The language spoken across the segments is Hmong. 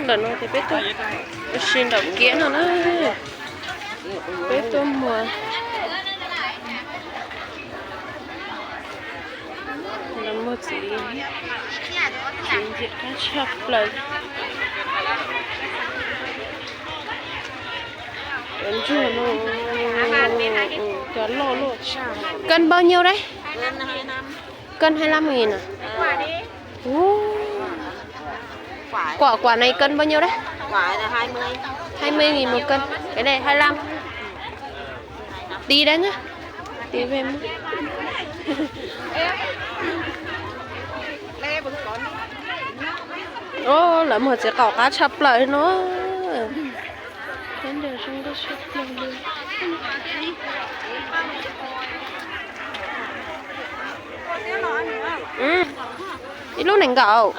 Ntawm no ces peb tuaj ua si nraum kiab no na, peb tuaj muag. Lawv muag txiv, txiv ntxim qab tshaj plaws. Cov ntsuag no, cov loj luaj. Cân bao nhiêu đấy? Cân hai lăm nghìn à? Ú. Quả, quả này cân bao nhiêu đấy? Hai mươi nghìn một cân. Cái này hai lăm. Tí đấy nhá. Tí về mua. Ub, lawv muag txiv qaum qab tshaj plaws no. Ib lub nees nkaum.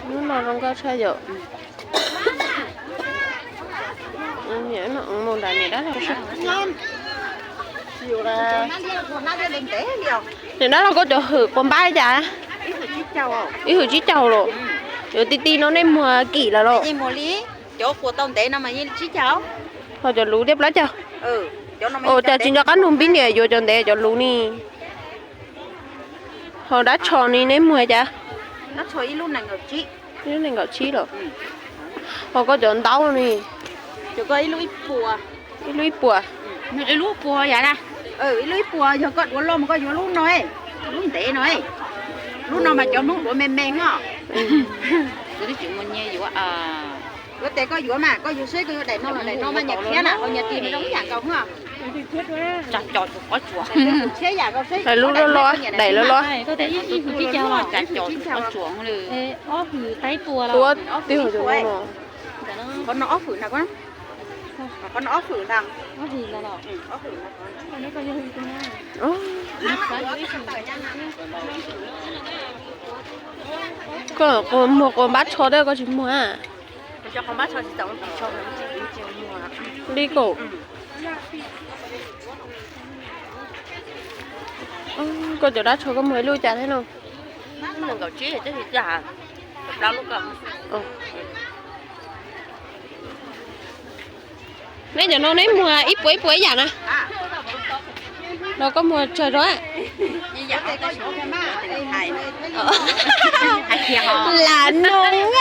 Lub no zoo nkauj tshaj yom. Niam dab laug, niam dab laug koj cov hwm quas npab li cas? Ib hwm tsib caug los. Yuav ti ti no nej muag kim lawm los? Ho cov luv thiab plaub caug. Ua cas tsis nco qab nug npib niam yuav cov ntev cov luv ni. Ho dab tsho ni neb muag cas? Ib lub nees nkaum tsib los. Ho koj cov ntaub ni? Ib lub ib puas. Ib lub ib puas yog koj duav loj mas koj yuav lub no, lub ntev no. Lub no mas cov Hmoob duav me me os. Yuav tes koj yuav mas koj yuav seb koj yuav daim no los daim no mas nyias khiav na, ho nyias tis mas zoo ib yam nkaus. Tsab co tsuas qhov tsuas. Lub loj loj, daim loj loj. Tsab co tsuas qhov tsuas. Ua tib hwm cov no. Qhov no ob hwm ntag. Koj muag quas npab tsho thiab koj tsis muag? Li kaum. Koj cov dab tsho koj muag ib lub cas thiab no? Neb cov no neb muag ib puas ib puas ib yam na? Los koj muag tsawg rau? Lam noo os.